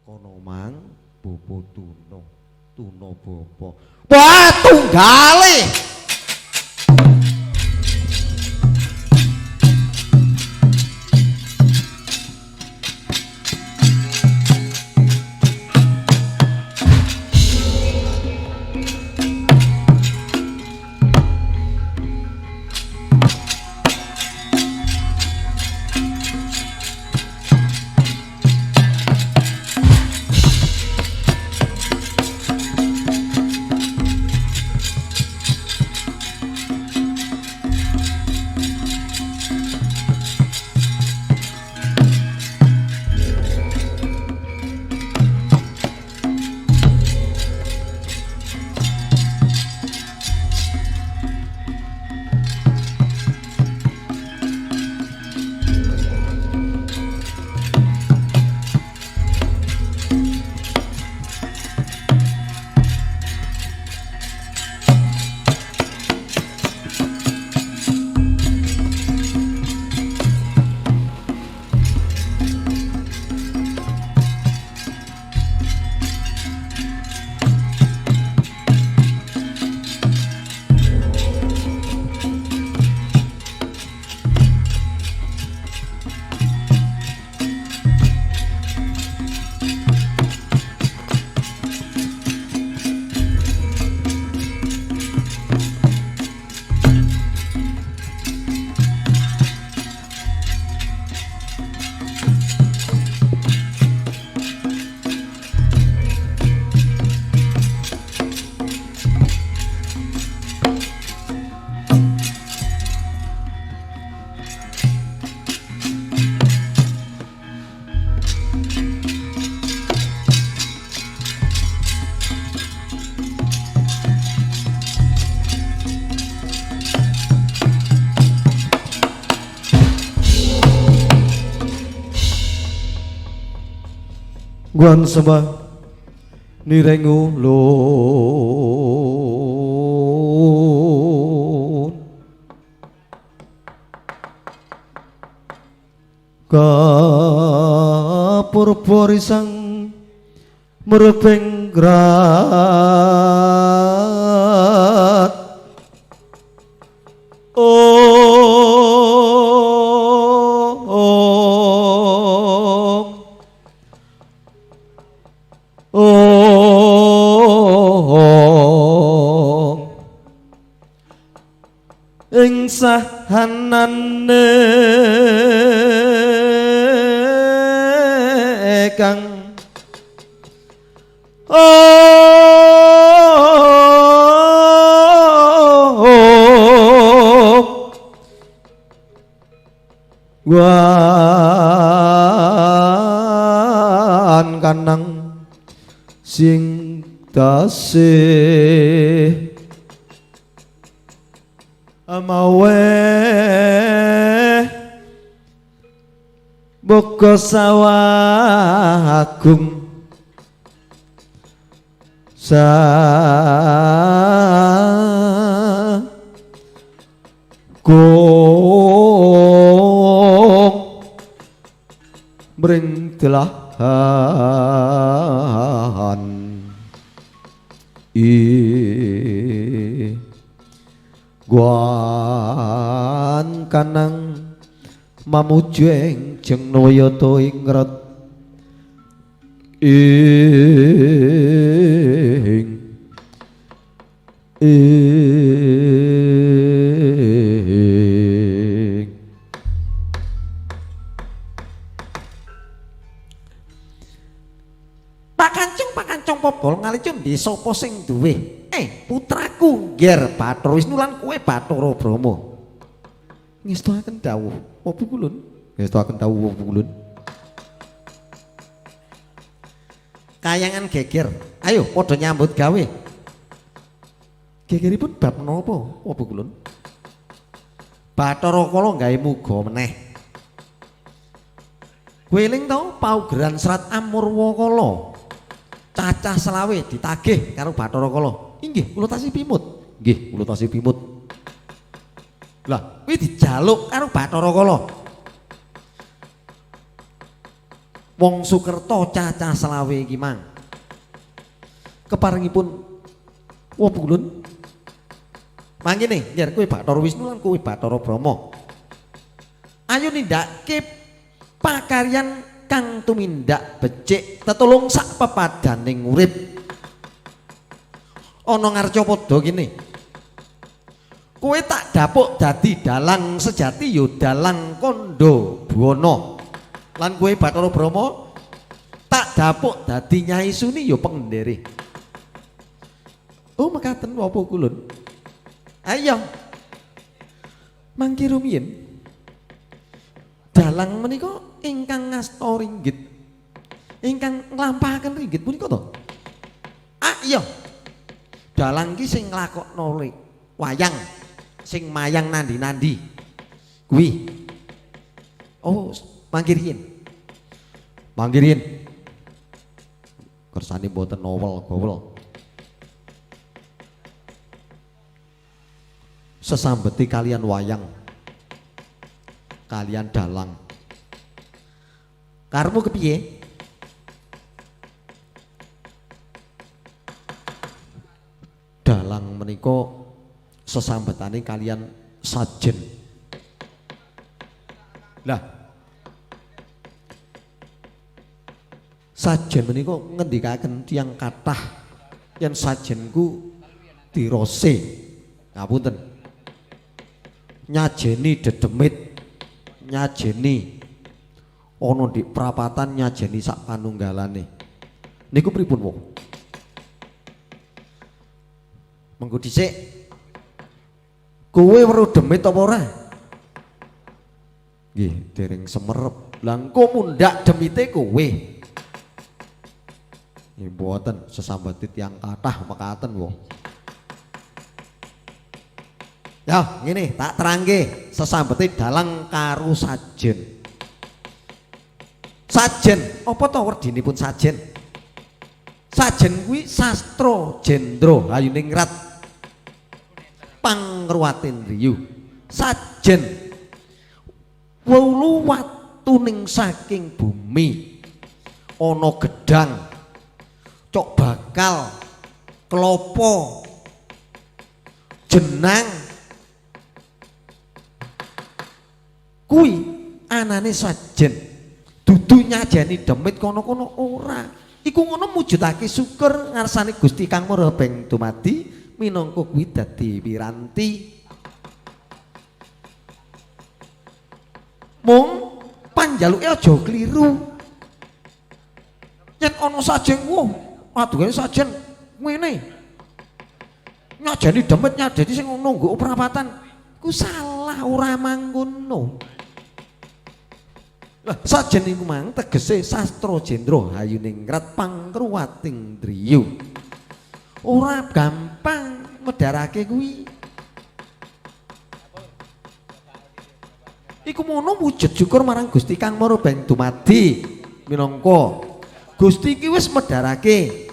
Kono mang bapa tuna, tuna bapa. Wah, tunggale. Guan sembah nirengu lun kapurba risang merbeng grat ing sahanane kang wan kanang sing tasih amawe boko sawah agung sa kong mring delahan i guan kanang mamujeng jeng noyoto ingret ing ing Pak Kancung Popol ngalicun di sapa sing duwe? Putraku Nger Bathara Wisnu lan kowe Bathara Brahma. Ngestuaken dawuh apa kulun? Ngestuaken dawuh apa kulun? Kayangan geger. Ayo padha nyambut gawe. Gegeripun bab menapa apa kulun? Bathara Kala gawe muga meneh. Kowe eling to paugeran serat Amurwakala? Cacah selawe ditagih karo Bathara Kala. Inggih, kula tasih pimut. Nggih, kula tasih pimut. Lah, kuwi dijaluk karo Bathara Kala. Wong Sukerta cacah selawe iki mang. Keparengipun Wapa Kulun? Mangkene, nger kowe Bathara Wisnu lan kowe Bathara Brahma. Ayo nindakake pakaryan kang tumindak becik tetulung sak pepadaning urip. Ana ngarcapada kene. Kowe tak dapuk dadi dalang sejati ya dalang kandha buwana. Lan kowe Bathara Brahma tak dapuk dadi Nyai Suni ya pengendhere. Oh mekaten Wapa Kulun. Ayo. Mangke rumiyin. Dalang menika ingkang ngasta ringgit. Ingkang nglampahaken ringgit punika to? Ah iya. Dalang ki sing nglakokno wayang, sing mayang nandi-nandi. Kuwi. Oh, mangke riyin. Mangke riyin. Kersane mboten nowel-gowel. Sesambeti kalian wayang, kalian dalang. Karepmu kepiye? Dalang menika sesambetane kalian sajen. Lah, sajen menika ngendikaken tiyang kathah yen sajenku dirose. Ngapunten. Nyajeni dedemit, nyajeni ana di prapatan, nyajeni sak panunggalane. Niku pripun wong? Mengko dhisik. Kowe weruh demit apa ora? Nggih, dereng semerep. Lah engko mundhak demite kowe. Nggih mboten sesambete tiyang kathah mekaten wong. Ya, ngene tak terangke sesambete dalang karo sajen. Sajen, apa to werdinipun sajen? Sajen kuwi sastra jendra hayuningrat pangruwatindriyu. Sajen wulu watuning saking bumi ana gedang, cok bakal, klopo, jenang. Kuwi anane sajen. Dudu nyajeni demit kono-kono ora. Iku ngono mujudake syukur ngarsane Gusti Kang Maha Beng dumadi minangka kuwi dadi piranti. Mung panjaluke aja kliru. Yen ana sajen, wah, aduh sajen ngene. Nyajeni demit nyajeni sing nunggu prapatan ku salah ora mangkono. Lah sajen iku mang tegese sastra jendra hayuningrat pangruwating driyu. Ora gampang medharake kuwi. Iku mono wujud syukur marang Gusti Kang Maha Beng dumadi minangka Gusti iki wis medharake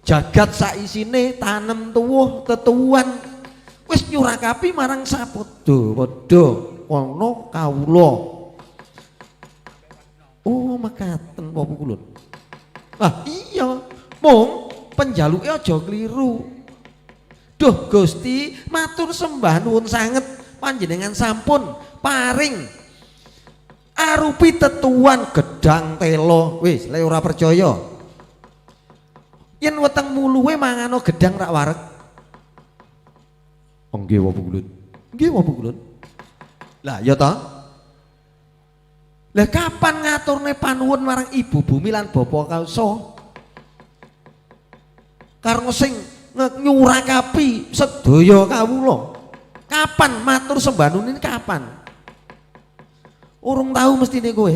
jagat saisine tanem tuwuh tetuwuhan wis nyurakapi marang sapadha-padha ana kawula. Oh mekaten Wapa Kulun. Ah iya, mung penjaluke aja kliru. Duh Gusti, matur sembah nuwun sanget panjenengan sampun paring arupi tetuan gedang telo. Wis, lek ora percaya. Yen weteng muluwe mangano gedang rak wareg. Oh nggih Wapa Kulun. Nggih Wapa Kulun. Lah ya ta? Lah kapan ngaturne panuwun marang ibu bumi lan bapa kausa? Karena sing nyurakapi sedaya kawula. Kapan matur sembah nuwun ini kapan? Urung tahu mestine kowe.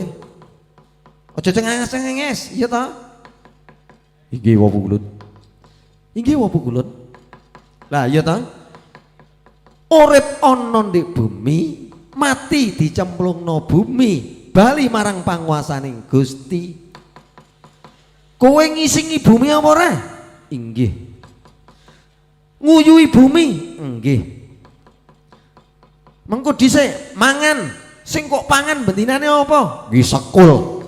Aja cengenges-cengenges, iya ta? Inggih Wapa Kulun. Inggih Wapa Kulun. Lah iya ta? Urip ana ndek bumi, mati dicemplungno bumi. Bali marang panguasaning Gusti. Kowe ngisingi bumi apa ora? Inggih. Nguyuhi bumi? Nggih. Mengko dhisik mangan, sing kok pangan bendinane apa? Nggih sekul.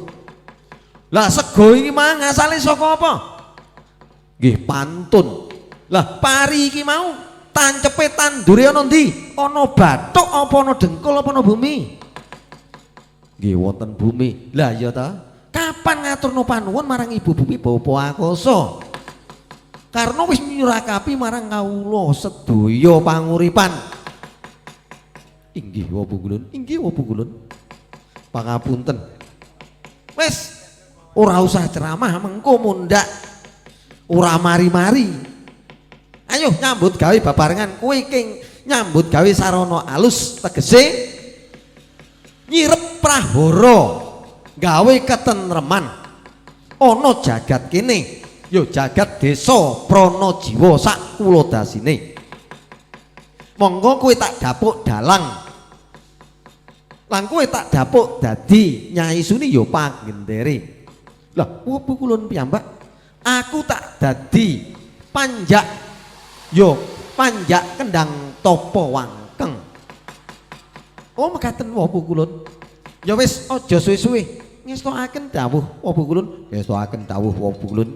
Lah sego iki mang asale saka apa? Nggih pantun. Lah pari iki mau tancepe tandure ana ndi? Ana bathuk apa ana dengkul apa ana bumi? Nggih wonten bumi. Lah iya ta? Kapan ngaturno panuwun marang Ibu Bumi Bapa Akasa? Karena wis nyurakapi marang kawula sedaya panguripan. Inggih wau kulun, inggih wau kulun. Pangapunten. Wis ora usah ceramah mengko mundhak. Ora mari-mari. Ayo nyambut gawe babarengan kowe king nyambut gawe sarana alus tegese nyirep prahara gawe ketentreman ana jagat kene ya jagat desa Pranajiwa sak kuladasine. Monggo kowe tak dapuk dalang lan kowe tak dapuk dadi Nyai Suni ya panggendere. Lah opo kulun piyambak? Aku tak dadi panjak yo panjak kendang topo wangkeng. Oh mekaten opo kulun? Ya wis aja suwe-suwe ngestokaken dawuh opo kulun? Ngestokaken dawuh opo kulun?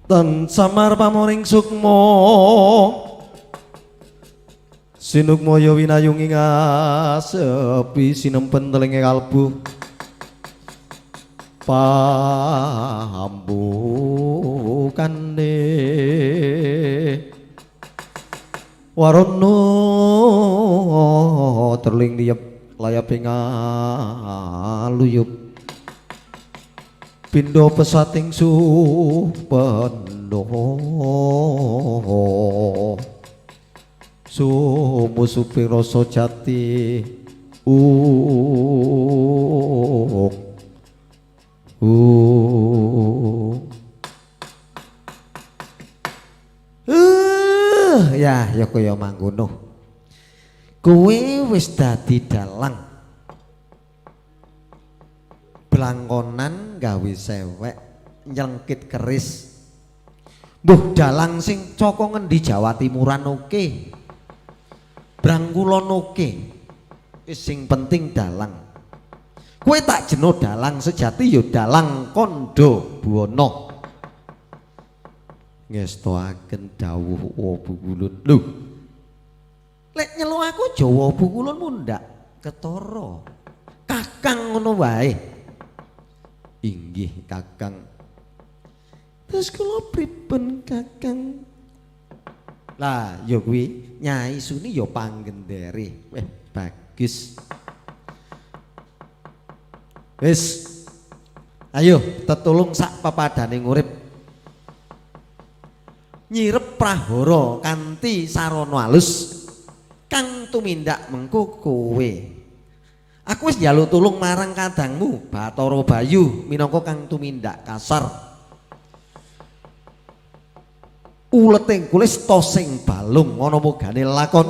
Tan samar pamoring sukma sinukmaya winayung ing asepi sinempen telenge kalbu pambukane warana terling liyep layap ing aluyup pindha pesating supendha sumusuping rasa jati Ya ya kaya mangkono. Kowe wis dadi dalang. Blangkonan gawe sewek nyelengkit keris. Mbuh dalang sing coko ngendi Jawa Timuran oke. Brangkulon oke. Wis sing penting dalang. Kowe tak jeno dalang sejati ya dalang Kandha Buwana. Ngestoaken dawuh Wabu Kulun. Lho. Lek nyeluk aku Jawa Wabu Kulun mundhak ketara. Kakang ngono wae. Inggih Kakang. Terus kula pripun Kakang? Lah ya kuwi Nyai Suni ya panggendere. Weh bagus. Wis. Ayo tetulung sak pepadane urip. Nyirep prahara kanthi sarana alus kang tumindak mengko kowe. Aku wis njaluk tulung marang kadangmu Bathara Bayu minangka kang tumindak kasar. Uleting kulis tosing balung ana mogane lakon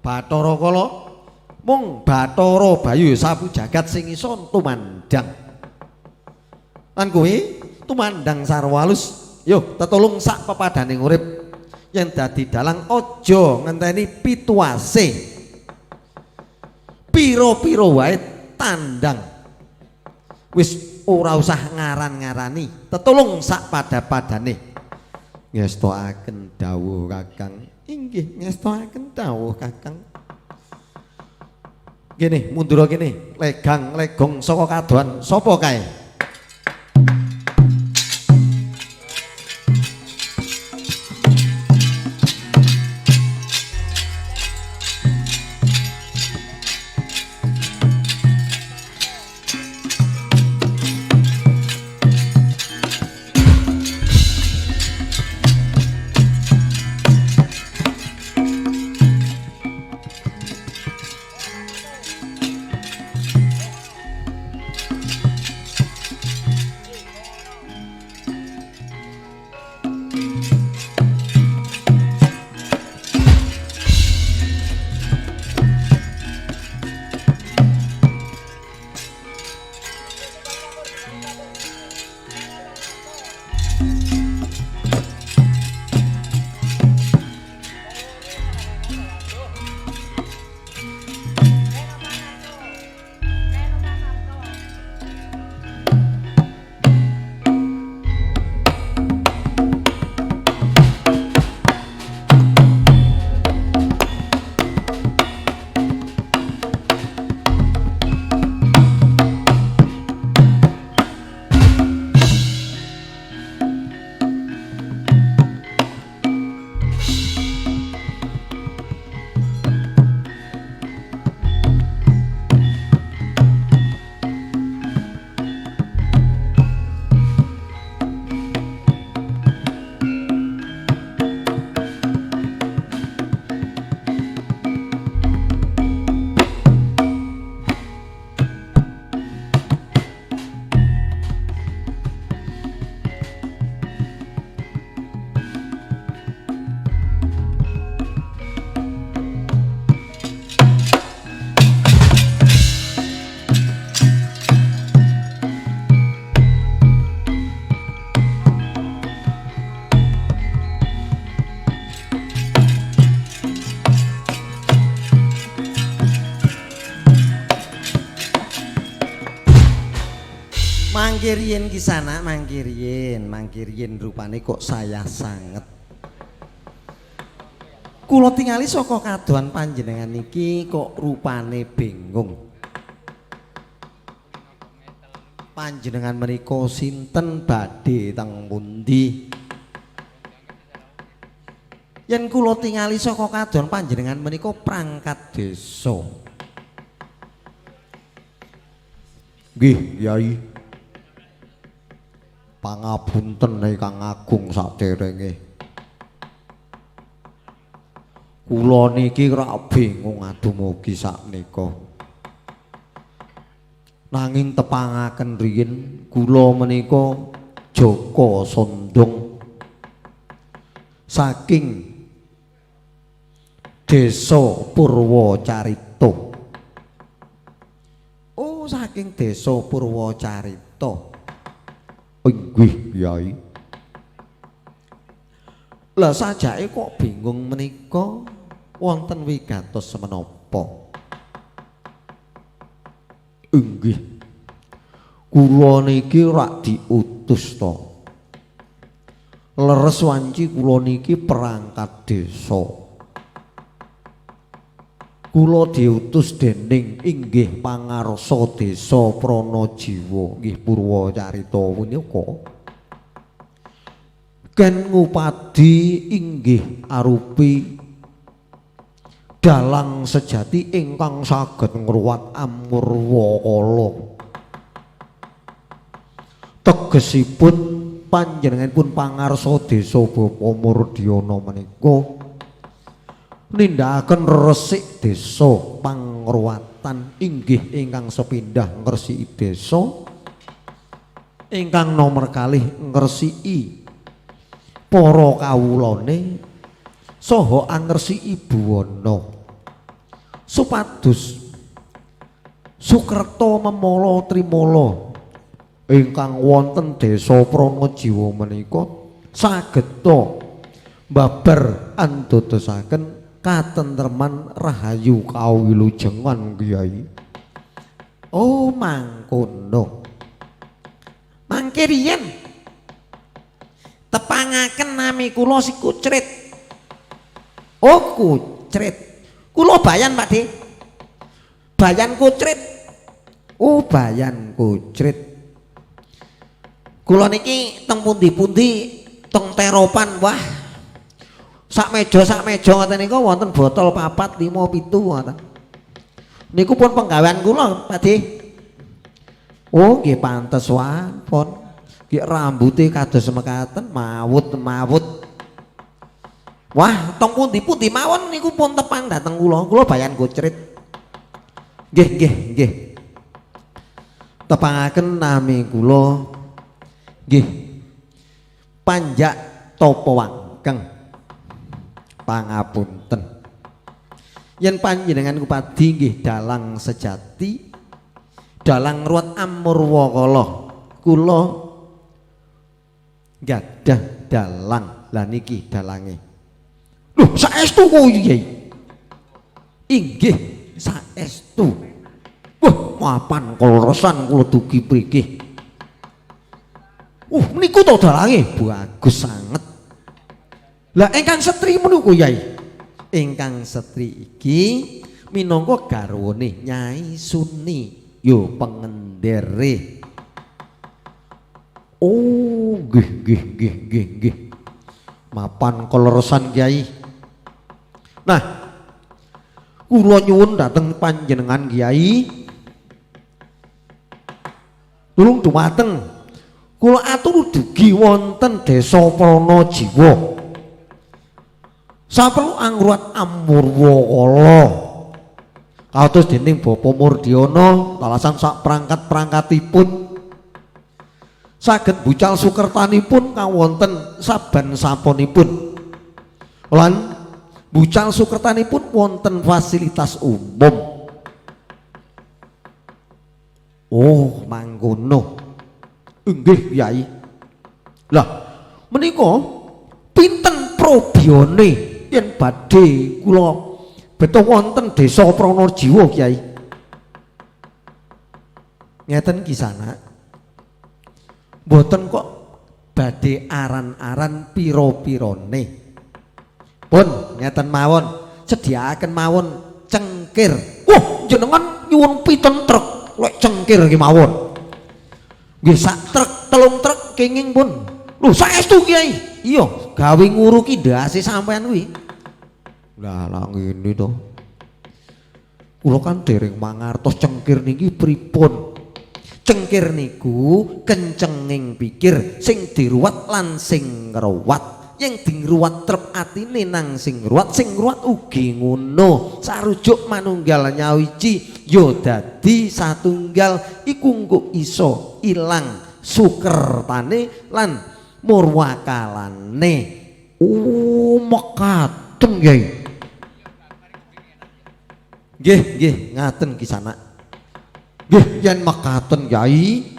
Bathara Kala mung Bathara Bayu sapu jagat sing iso tumandang. Lan kowe tumandang sarwa alus, yo tetulung sak pepadane urip yen dadi dalang aja ngenteni pituwase. Pira-pira wae tandang. Wis ora usah ngaran-ngarani, tetulung sak pada-padane. Ngestoaken dawuh Kakang. Inggih, ngestoaken dawuh Kakang. Kene mundur kene, legang legong saka kadohan sapa kae? Mangkirian kisana, mangkirian rupane kok saya sanget. Kula tingali saka kadohan panjenengan niki kok rupane bingung. Panjenengan menika sinten badhe teng pundi? Yen kula tingali saka kadohan panjenengan menika perangkat desa. Nggih, Yai. Pangapunten ingkang agung saderenge. Kula niki rak bingung adumugi sakmenika. Nanging tepangaken riyin kula menika Jaka Sondong saking Desa Purwacarita. Oh, saking Desa Purwacarita. Inggih, Kyai. Lah sajake kok bingung menika wonten wigatos menapa? Inggih. Kula niki rak diutus to. Leres wanci kula niki perangkat desa. Kula diutus dening inggih pangarsa desa Pranajiwa nggih Purwacarita punika. Ken ngupadi inggih arupi dalang sejati ingkang saged ngruwat amurwakala. Tegesipun panjenenganipun pangarsa desa Bapak Murdiono menika nindakaken resik desa pangruwatan inggih ingkang sepindah ngresiki desa, ingkang nomer kalih ngresiki para kawulane saha angresiki buwana supados sukerta memala trimala ingkang wonten desa Pranajiwa menika sageta babar andadosaken katentreman rahayu kawilujengan Kyai. Oh mangkono. Mangke riyen tepangaken nami kula si Kucrit. Oh Kucrit. Kula Bayan Pak De. Bayan Kucrit. Oh Bayan Kucrit. Kula niki teng pundi-pundi teng teropan wah. Sak meja ngoten niku wonten botol 4 5 7 ngoten. Niku pun penggawean kula Pak De. Oh nggih pantes wae pun. Nggih rambute kados mekaten mawut-mawut. Wah, teng pundi-pundi mawon niku pun tepang dhateng kula. Kula Bayan Kucrit. Nggih, nggih, nggih. Tepangaken nami kula nggih Panjak Tapa Wangkeng. Pangapunten. Yen panjenengan kupadi nggih dalang sejati, dalang ruwat amurwakala, kula gadah dalang. Lah niki dalange. Lho, saestu kuwi Kyai? Inggih, saestu. Wah, mapan kaleresan kula dugi mriki. Niku to dalange bagus sanget. Lah ingkang setri menika Kyai? Ingkang setri iki minangka garwane Nyai Suni, yo pengendere. Oh, nggih nggih nggih nggih nggih. Mapan kaleresan Kyai. Nah, kula nyuwun dhateng panjenengan Kyai. Tulung dumateng kula atur dugi wonten desa Pranajiwa. Saperlu angruwat amurwakala. Kados dening Bapak Murdiono talasan sak perangkat-perangkatipun saged bucal sukertanipun kawonten saben saponipun. Lan bucal sukertanipun wonten fasilitas umum. Oh, mangkono. Inggih Kyai. Lah, menika pinten probiyone yen badhe kula beto wonten desa Pranajiwa Kyai? Ngeten kisana. Mboten kok badhe aran-aran pira-pirane. Pun ngeten mawon, sediaken mawon cengkir. Wah, jenengan nyuwun pinten truk lek cengkir ki mawon? Nggih sak truk, 3 truk kenging pun. Lho, saestu Kyai? Iya, gawe nguruki ndase sampean kuwi. Lah, lah ngene to. Kula kan dereng mangertos cengkir niki pripun. Cengkir niku kencenging pikir sing diruwat lan sing ngruwat. Yang dingruwat trep atine nang sing ngruwat, sing ngruwat ugi ngono. Sarujuk manunggal nyawiji ya dadi satunggal iku engko iso ilang sukertane lan murwakalane. Oh, mekaten Kyai. Nggih, nggih, ngaten kisana. Nggih, yen mekaten Kyai.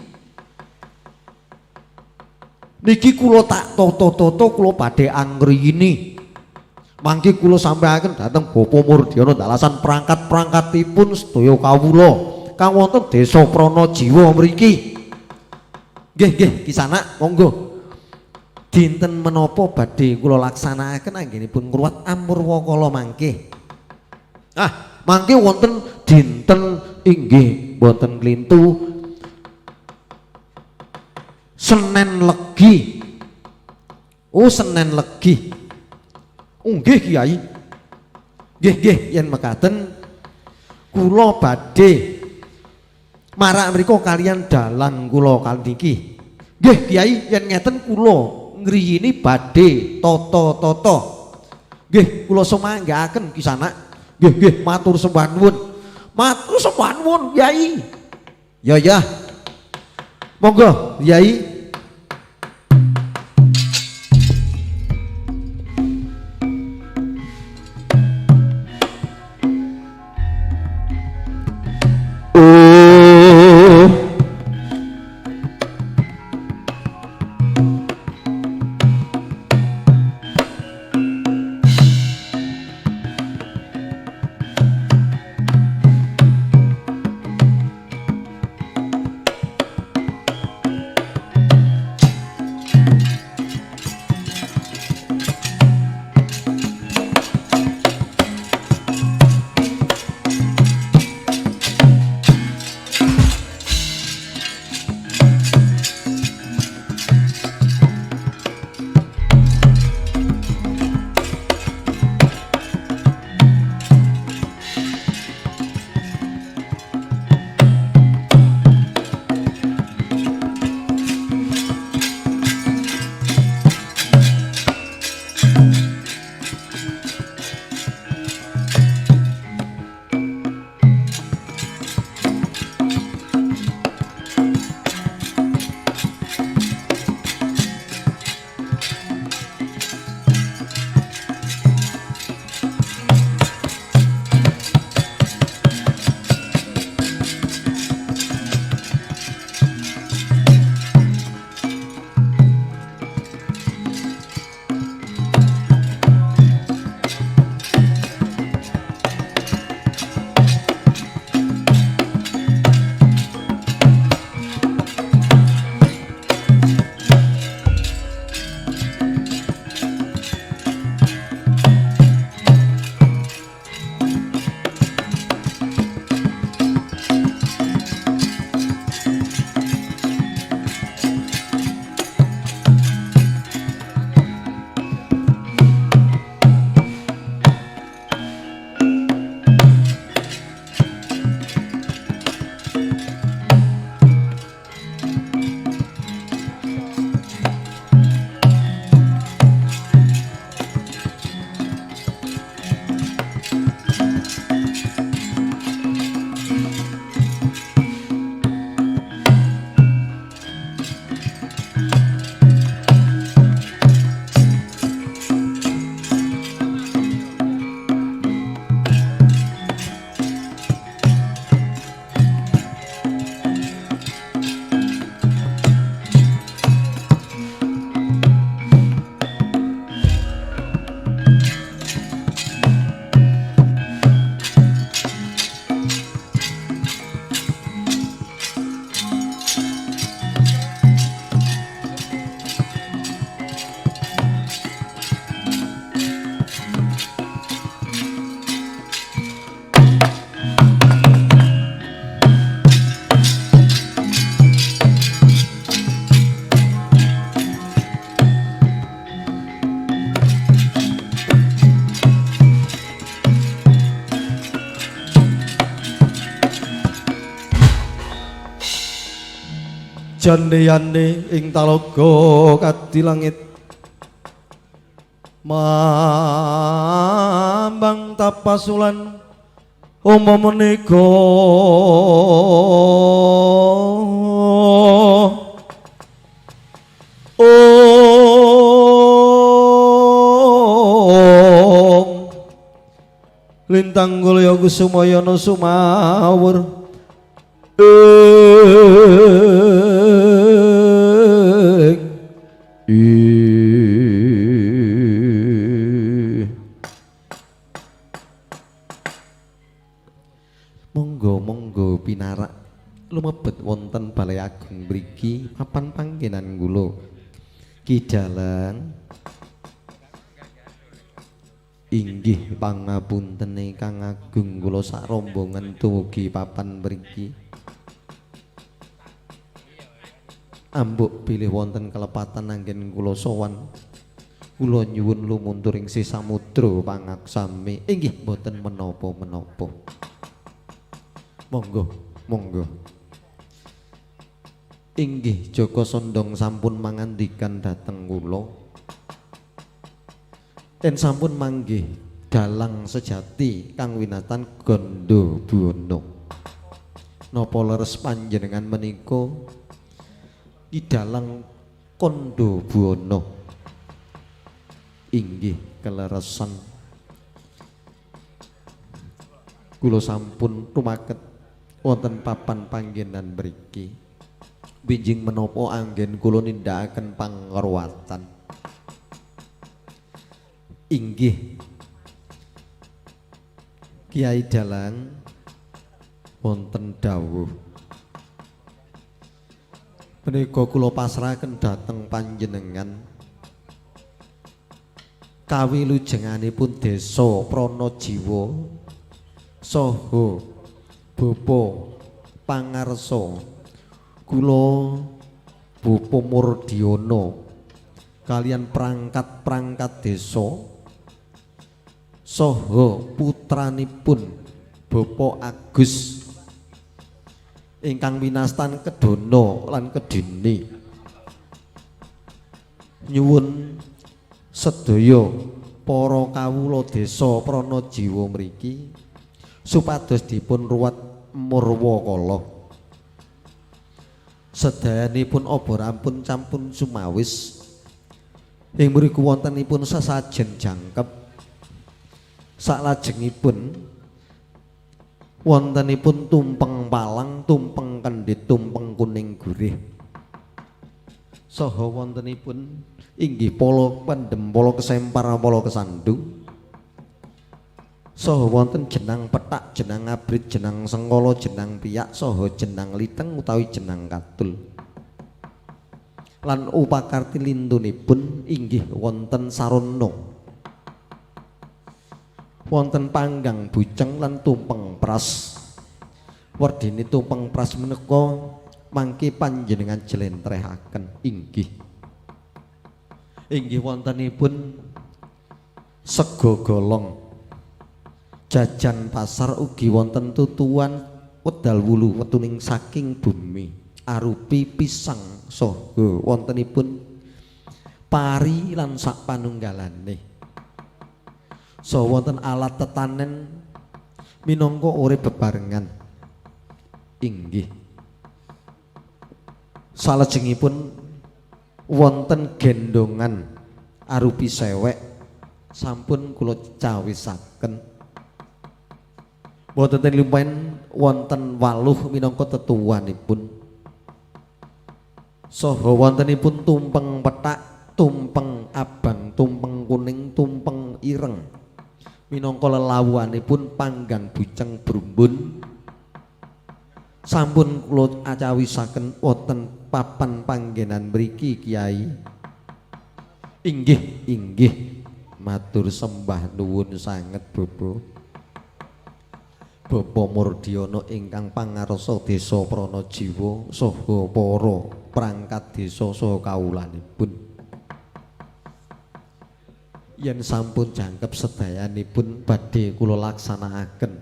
Niki kula tak toto-toto kula badhe angriyini. Mangke kula sampaiaken dhateng Bapak Murdiono dalasan perangkat-perangkatipun sedaya kawula kang wonten desa Pranajiwa mriki. Nggih, nggih, kisana monggo. Dinten menapa badhe kula laksanakaken anggenipun ngruwat amurwakala mangke? Ah, mangke wonten dinten inggih wonten klintu Senin Legi. Oh Senen Legi. Nggih Kiai. Nggih nggih yen mekaten kula badhe marak mriku kalian dalang kula kali niki. Nggih Kiai yen ngeten kula ngriyini badhe tata-tata. Nggih kula sumanggaaken kisanak. Nggih nggih matur sembah nuwun. Matur sembah nuwun Kiai. Ya ya. Monggo Kiai. Jane-jane ing talaga kadi langit mambang tapasulan uma menika ong lintang gulya kusumayana sumawur Monggo monggo pinarak lumebet wonten Balai Agung mriki papan panggenan kula. Ki Dalang inggih pangapuntene Kang Agung kula sak rombongan dumugi papan mriki. Ambuk bilih wonten kelepatan anggen kula sowan. Kula nyuwun lumuntur ing samudra pangaksami. Inggih mboten menapa-menapa. Monggo, monggo. Inggih Jaka Sondong sampun mangandikan dhateng kula. Ten sampun manggih dalang sejati kang winatan Gandha Buwana. Napa leres panjenengan menika Ki Dalang Kandha Buwana? Inggih keleresan. Kula sampun rumaket wonten papan panggenan mriki. Binjing menapa anggen kula nindakaken pangruwatan. Inggih Kiai Dalang wonten dawuh. Menika kula pasrahaken dhateng panjenengan kawilujenganipun desa Pranajiwa saha Bapa Pangarsa kula Bapa Murdiono kalian perangkat-perangkat desa saha putranipun Bapa Agus ingkang winastan Kedono lan Kedini nyuwun sedaya para kawula desa Pranajiwa mriki supados dipun ruwat murwakala. Sedayanipun obor ampun campun sumawis. Ing mriku wontenipun sesajen jangkep. Saklajengipun wontenipun tumpeng palang, tumpeng kendhit, tumpeng kuning gurih. Saha wontenipun inggih pala pendem, pala kesempar, pala kesandung. Saha wonten jenang petak, jenang abrit, jenang sengkala, jenang piyak, saha jenang liteng utawi jenang katul. Lan upakarti lintunipun inggih wonten sarana. Wonten panggang buceng lan tumpeng pras. Werdine tumpeng pras menika mangke panjenengan jlentrehaken. Inggih. Inggih wontenipun sega golong. Jajan pasar ugi wonten tutuan wedal wulu wetuning saking bumi arupi pisang saha wontenipun pari lan sak panunggalane. Saha wonten alat tetanen minangka urip bebarengan. Inggih. Salajengipun wonten gendongan arupi sewek sampun kula cawisaken. Wonten limpen wonten waluh minangka tetuwanipun. Saha wontenipun tumpeng petak, tumpeng abang, tumpeng kuning, tumpeng ireng. Minangka lelawuhanipun panggang buceng brumbun. Sampun kula acawisaken wonten papan panggenan mriki Kiai. Inggih, inggih. Matur sembah nuwun sanget Bapak. Bapa Murdiono ingkang pangarsa desa Pranajiwa saha para perangkat desa saha kawulanipun. Yen sampun jangkep sedayanipun badhe kula laksanakaken.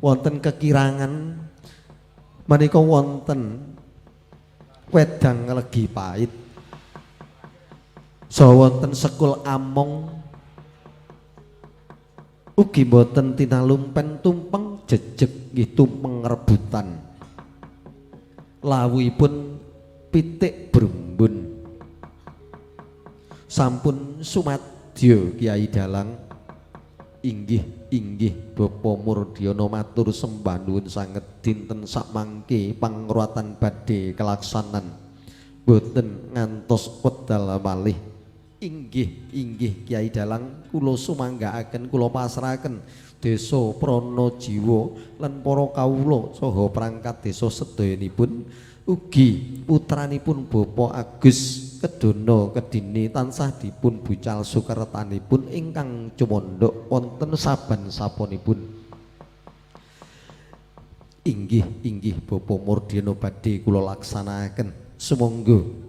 Wonten kekirangan menika wonten wedang legi pait. Saha wonten sekul among ugi mboten tinalumpen tumpeng jejeg nggih tumpeng rebutan. Lawuhipun pitik brumbun. Sampun sumadya Kiai Dalang. Inggih, inggih Bapa Murdiono matur sembah nuwun sanget dinten sakmangke pangruwatan badhe kelaksanan. Mboten ngantos wedal malih. Inggih, inggih Kiai Dalang kula sumanggaaken kula pasrahaken desa Pranajiwa lan para kawula saha perangkat desa sedayanipun ugi putranipun Bapak Agus Kedono Kedini tansah dipun bucal sukertanipun ingkang cumandhak wonten saban saponipun. Inggih, inggih Bapak Murdiono badhe kula laksanakaken. Sumangga.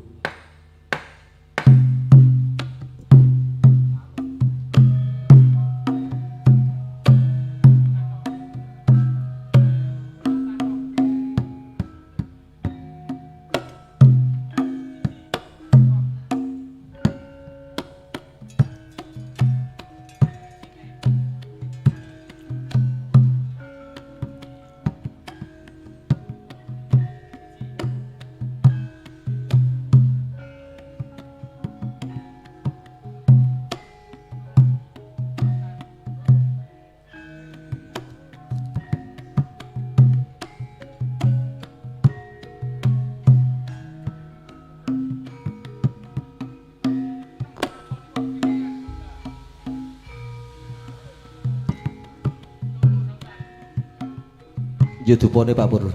Ya dupane Pak Pur.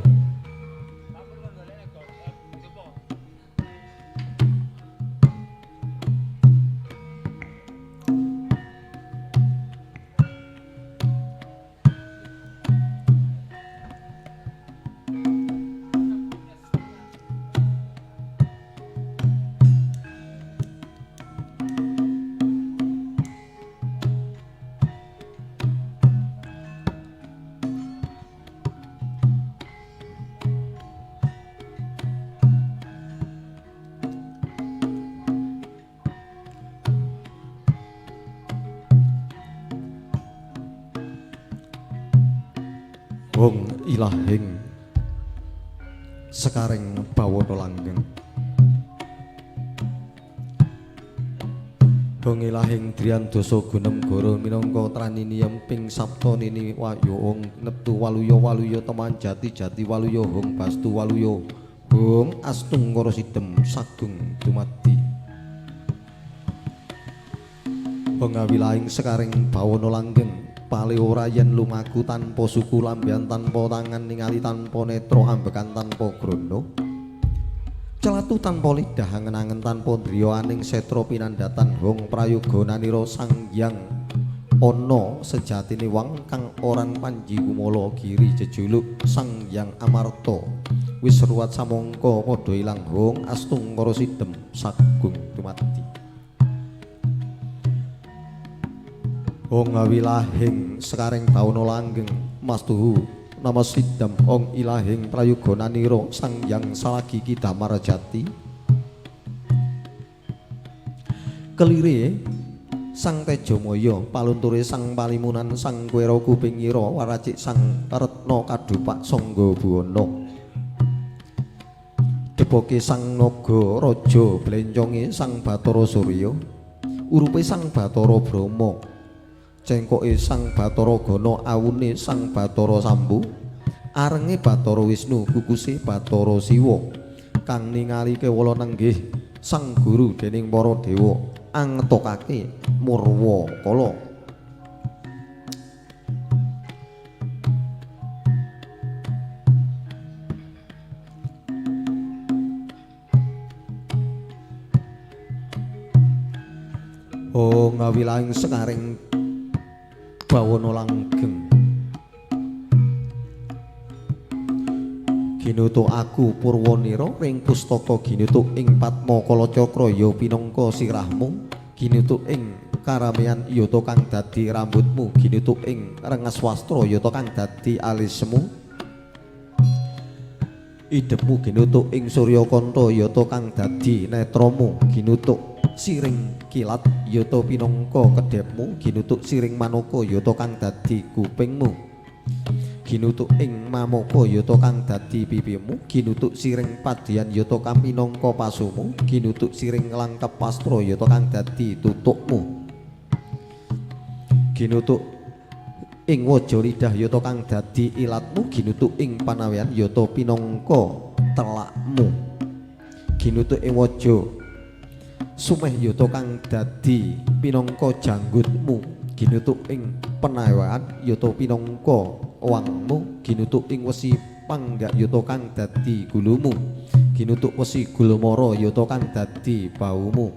Hong ilahing sekaring bawana langgeng. Hong ilahing driyan dasa gunem goro minangka tranini ping sapta nini wayo hong neptu waluya waluya teman jati jati waluya hong bastu waluya hong astungkara sidem sagung dumadi. Hong awilahing sekaring bawana langgeng pale ora yen lumaku tanpa suku lambean tanpa tangan ningali tanpa netra ambekan tanpa grono celatu tanpa lidah angen-angen tanpa ndriya aning setra pinandhatan hong prayoga nanira sang hyang ana sejatine wang kang oran panji kumala giri jejuluk sang hyang amarta wis ruwat samangka padha ilang hong astungkara sidem sagung dumadi. Hong awilahing sekaring bawana langgeng mastuhu nama sidam hong ilahing prayoga nanira sang hyang salagi ki damar jati kelire sang tejamaya palunture sang palimunan sang kwera kupingira waracik sang retna kadupak sangga buwana depoke sang naga raja blenconge sang bathara surya urupe sang bathara brahma cengkoke sang bathara gana awune sang bathara sambu arenge bathara wisnu kukuse bathara siwa kang ningali kewala nenggih sang guru dening para dewa angetokake murwa kala. Oh ngawilahing sekaring bawana langgeng ginutu aku purwanira ring pustaka ginutu ing padma kalacakra ya pinangka sirahmu ginutu ing karamean yata kang dadi rambutmu ginutu ing rengas wastra yata kang dadi alismu idepmu ginutu ing suryakanta yata kang dadi netramu ginutu siring kilat yata pinangka kedhepmu ginutuk siring manaka yata kang dadi kupingmu ginutuk ing mamaka yata kang dadi pipimu ginutuk siring padyan yata kang pinangka pasumu ginutuk siring langkep pastra yata kang dadi tutukmu ginutuk ing waja lidah yata kang dadi ilatmu ginutuk ing panawean yata pinangka telakmu ginutuk ing waja sumeh yata kang dadi pinangka janggutmu ginutuk ing penawaan yata pinangka wangmu ginutuk ing wesi panggak yata kang dadi gulumu ginutuk wesi gulmara yata kang dadi baumu.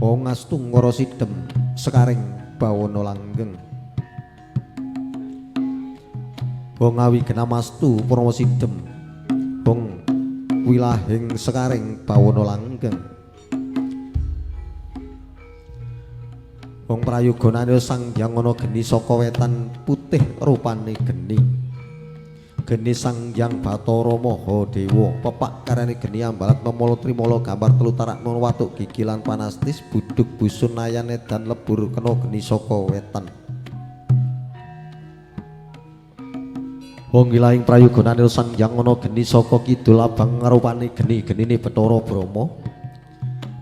Hong astungkara sidem sekaring bawana langgeng. Hong awigenamastu purwa sidem hong wilahing sekaring bawana langgeng. Wong prayoga nanira sang hyang ana geni saka wetan putih rupane geni. Geni sang hyang bathara maha dewa pepak karyane geni ambalat memala trimala gambar telu tarak watuk gigi lan panastis buduk busun nayan edan lebur kena geni saka wetan. Wong ilahing prayoga nanira sang hyang ana geni saka kidul abang rupane geni genine Bathara Brahma.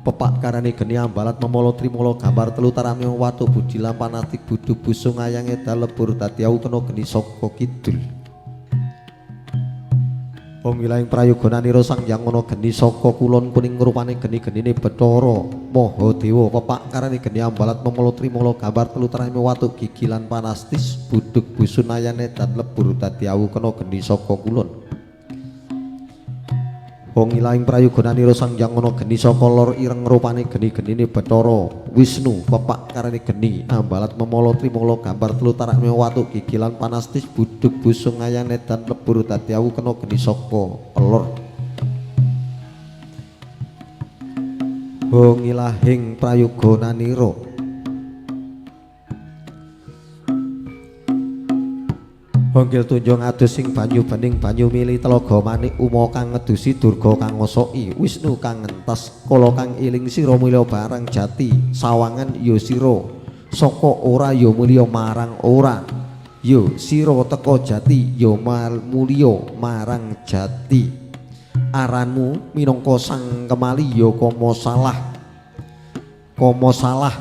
Pepak karane geni ambalat memala trimala gambar telu tarame watu budi lan panatik budhu busung ayang edal lebur dadi awu kena geni saka kidul. Wong wilayah prayoga nanira sang hyang ana geni saka kulon kuning rupane geni-genine Bathara Mahadewa pepak karane geni ambalat memala trimala gambar telu trahime watuk gigi lan panastis budhug busun ayane dan lebur dadi awu kena geni saka kulon. Wong wilayah prayoga nanira sang hyang ana geni saka lor ireng rupane geni-genine Bathara Wisnu pepak karane geni ambalat memala trimala gambar telu tarakme watuk gigi lan panastis budhug busung ayane dan lebur dadi awu kena geni saka lor. Wong ilahing prayoga nanira Honggil tunjung adus sing banyu bening banyu mili telaga manik uma kang ngedusi durga kang ngosoki Wisnu kang ngentas kala kang iling sira mulya barang jati sawangan ya sira saka ora ya mulya marang ora ya sira teka jati ya mulya marang jati aranmu minangka sang kemali ya kama salah kama salah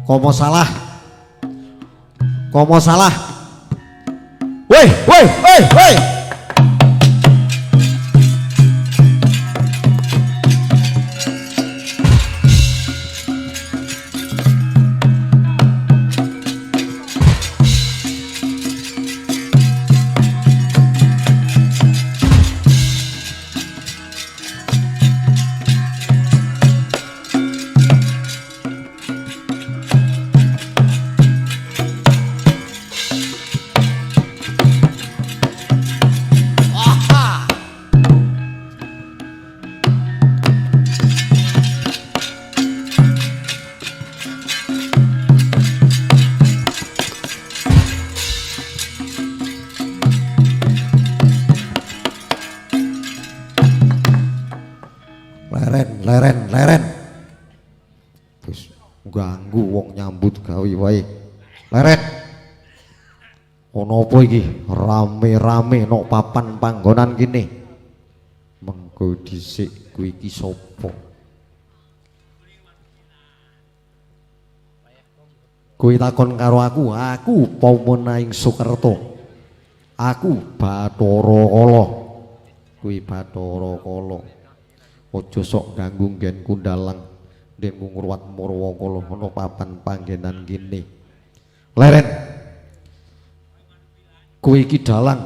kama salah kama salah. Woi, woi, woi, woi. Leren, leren. Terus ganggu wong nyambut gawe wae. Leren. Ono apa iki? Rame-rame nok papan panggonan kene. Mengko dhisik kuwi iki sapa? Kowe takon karo aku, aku Pamenaing Sukerta. Aku Bathara Kala. Kuwi Bathara Kala. Aja sok ganggu nggenku ndalang, nggenku ngruwat Murwakala ana papan panggenan kene. Leren. Kowe iki dalang.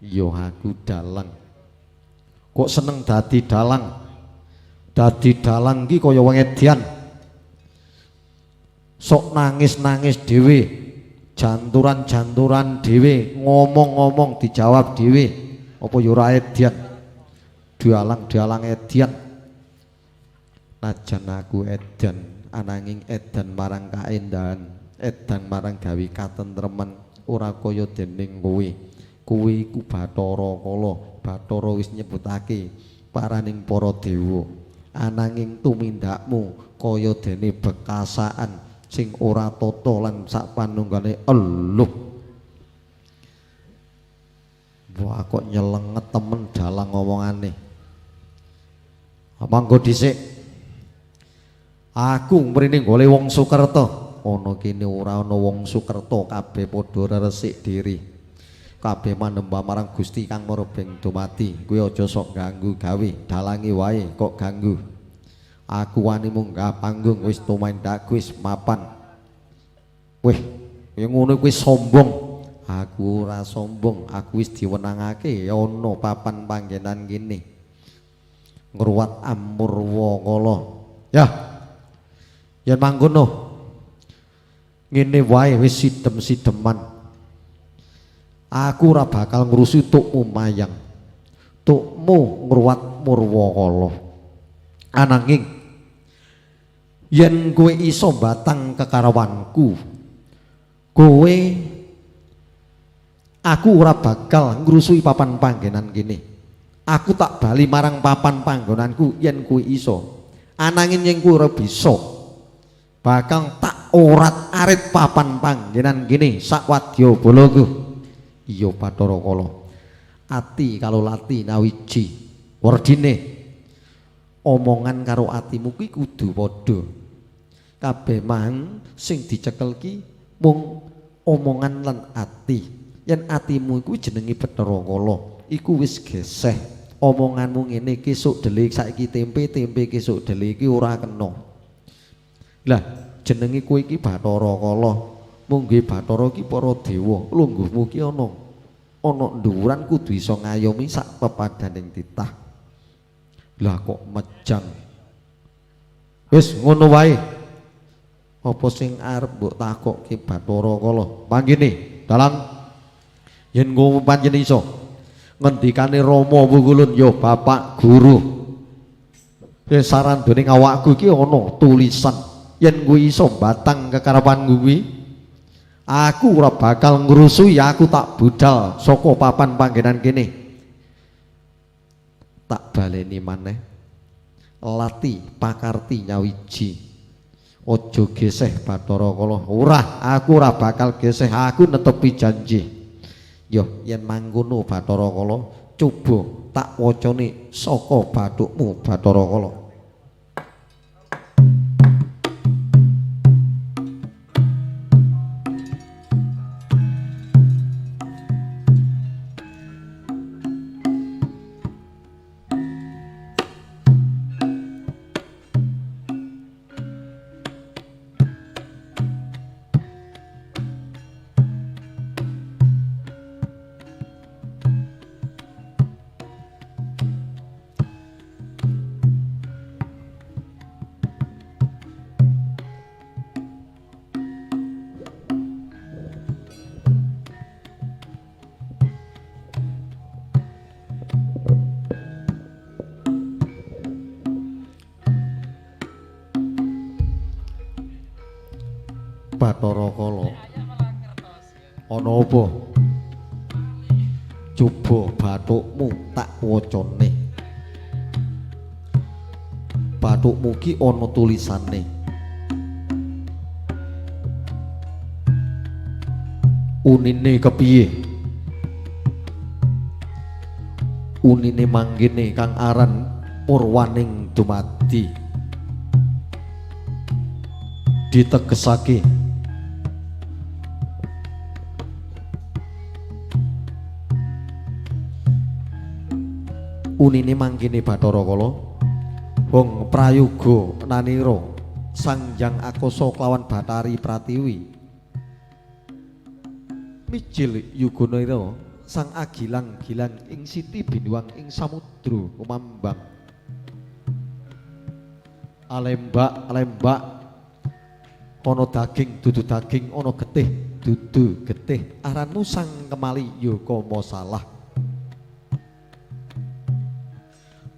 Ya aku dalang. Kok seneng dadi dalang? Dadi dalang iki kaya wong edian. Sok nangis-nangis dhewe, janturan-janturan dhewe, ngomong-ngomong dijawab dhewe. Apa ya ora edian? Dalang-dalang edian. Najan aku edan, ananging edan marang kaendahan, edan marang gawe katentreman, ora kaya dening kowe. Kowe iku Bathara Kala, Bathara wis nyebutake paraning para dewa. Ananging tumindakmu kaya dene bekasaan sing ora tata lan sak panunggane eluh. Wah kok nyelenget temen dalang ngomongane. Manggo dhisik. Aku mrene golek wong Sukerta. Ana kene ora ana wong Sukerta, kabeh padha resik diri. Kabeh manembah marang Gusti Kang Marbeng dumadi. Kowe aja sok ganggu gawe, dalange wae kok ganggu. Aku wani munggah panggung wis tumindak wis mapan. Weh, ya ngono kuwi sombong. Aku ora sombong, aku wis diwenangake ana papan panggenan kene. Ngruwat Amurwakala. Ya. Yen mangkono ngene wae wis sidem-sideman. Aku ora bakal ngurusi tukmu mayang. Tukmu ngruwat Murwakala. Ananging yen kowe iso batang kekarawanku, kowe aku ora bakal ngrusui papan panggenan kene. Aku tak bali marang papan panggonanku yen kowe iso. Ananging yen kowe ora bisa, bakal tak orat-arit papan panggenan kene sak wadya balaku. Iya Bathara Kala. Ati kalau lati nawiji werdine omongan karo atimu kuwi kudu padha. Kabeh mang sing dicekel ki mung omongan lan ati. Yen atimu iku jenenge Bathara Kala. Iku wis geseh. Omonganmu ngene iki sok dele saiki tempe, tempe iki sok dele iki ora kena. Lah jenenge kowe iki Bathara Kala. Mungguhe Bathara iki para dewa, lungguhmu ki ana ana nduwuran kudu iso ngayomi sak pepadaning titah. Lah kok mejang. Wis ngono wae. Apa sing arep mbok takokke Bathara Kala? Panggene, dalang yen ngono pancen iso. Ngendikane Rama Wukulun ya Bapak Guru. Ya sarandone awakku iki ana tulisan yen kuwi iso batang kekarepan kuwi, aku ora bakal ngrusui, aku tak budal saka papan panggenan kene. Tak baleni maneh. Lati pakarti nyawiji. Aja geseh Bathara Kala. Ora, aku ora bakal geseh, aku netepi janji. Yo yen mangkono Bathara Kala, coba tak wacane saka bathukmu Bathara Kala. Bathara Kala, ana apa? Coba bathukmu tak wacane. Bathukmu ki ana tulisane. Unine kepiye? Unine manggene kang aran Purwaning Dumadi. Ditegesake unine mangkene Bathara Kala, wong prayoga nanira Sang Hyang Akasa kelawan Bathari Pratiwi mijil yuganira sang agilang-gilang ing siti binuang ing samudra kumambang. Alembak-alembak ana daging dudu daging, ana getih dudu getih, aranmu Sang Kemali ya kama salah.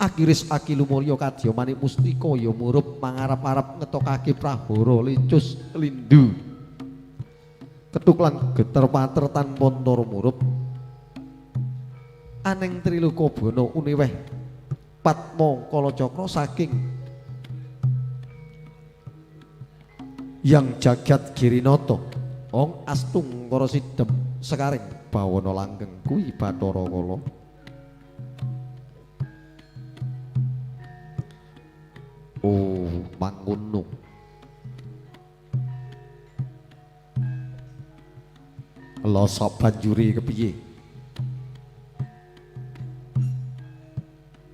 Akiris akilumulya kadya manik mustika ya murup mangarep-arep ngetokake prahara licus lindu. Ketuk lan geter pater tanpa ntara murup. Aneng triloka bana uniweh Padma Kalacakra saking yang jagat Girinata ong astungkara sidem sekaring bawana langgeng kuwi Bathara Kala. Oh, mangkono. Lha sak banjure kepiye?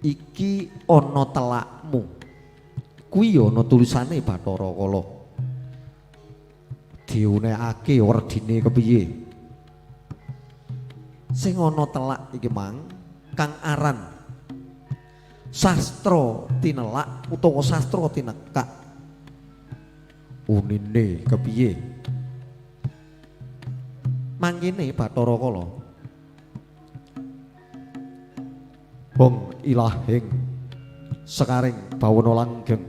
Iki ana telakmu. Kuwi ana tulisane Bathara Kala. Diunekake werdine kepiye? Sing ana telak iki mang kang aran sastra tinelak utawa sastra tinekak. Unine kepiye? Mangkene Bathara Kala, bong ilahing sekaring bawana langgeng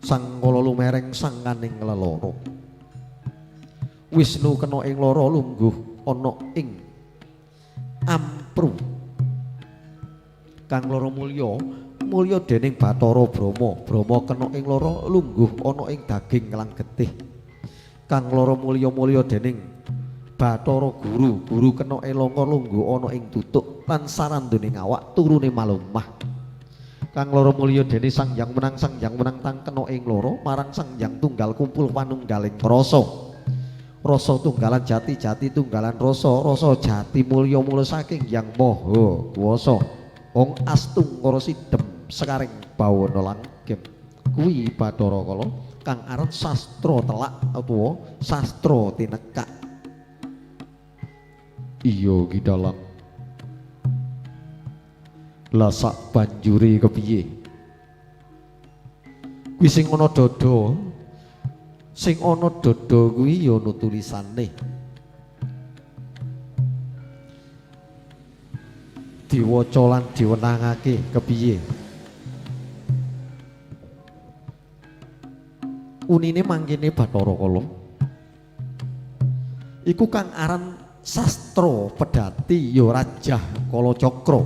sang kala lumereng sangkaning lelara. Wisnu kena ing lara lungguh ana ing ampru. Kang lara mulya mulya dening Bathara Brahma, Brahma kena ing lara lungguh ana ing daging lan getih. Kang lara mulya mulya dening Bathara Guru, Guru kena ing langka lungguh ana ing tutuk lan sarandone awak turune malumah. Kang lara mulya dene Sang Hyang Wenang, Sang Hyang Wenang tang kena ing lara marang Sang Hyang Tunggal kumpul panunggaling rasa. Rasa tunggalan jati, jati tunggalan rasa, rasa jati mulya mula saking Yang Maha Kuwasa. Wong astungkara sidem sekaring bawana langgeng. Kuwi Bathara Kala kang aran sastra telak utawa sastra tinekak. Iya Ki Dalang. Lah sak banjure kepiye? Kuwi sing ana dada, sing ana dada kuwi ya ana tulisane. Diwaca lan diwenangake kepiye? Unine mangkene Bathara Kala. Iku kang aran sastra pedhati ya Rajah Kalacakra.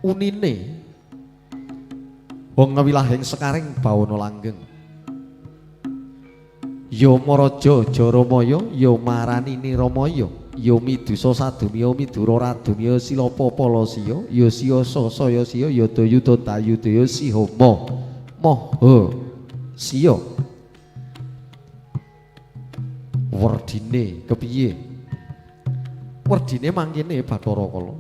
Unine wong ngawilahing sekaring bawana langgeng. Ya Maraja Jaramaya, ya Marani Niramaya, ya Midusa Sadumya Midura Radumya Silapa Palasiya, ya Siyasa Saya Siya, ya Dayuda Dayudaya Sihama Maha Siya. Werdine kepiye? Werdine mangkene Bathara Kala.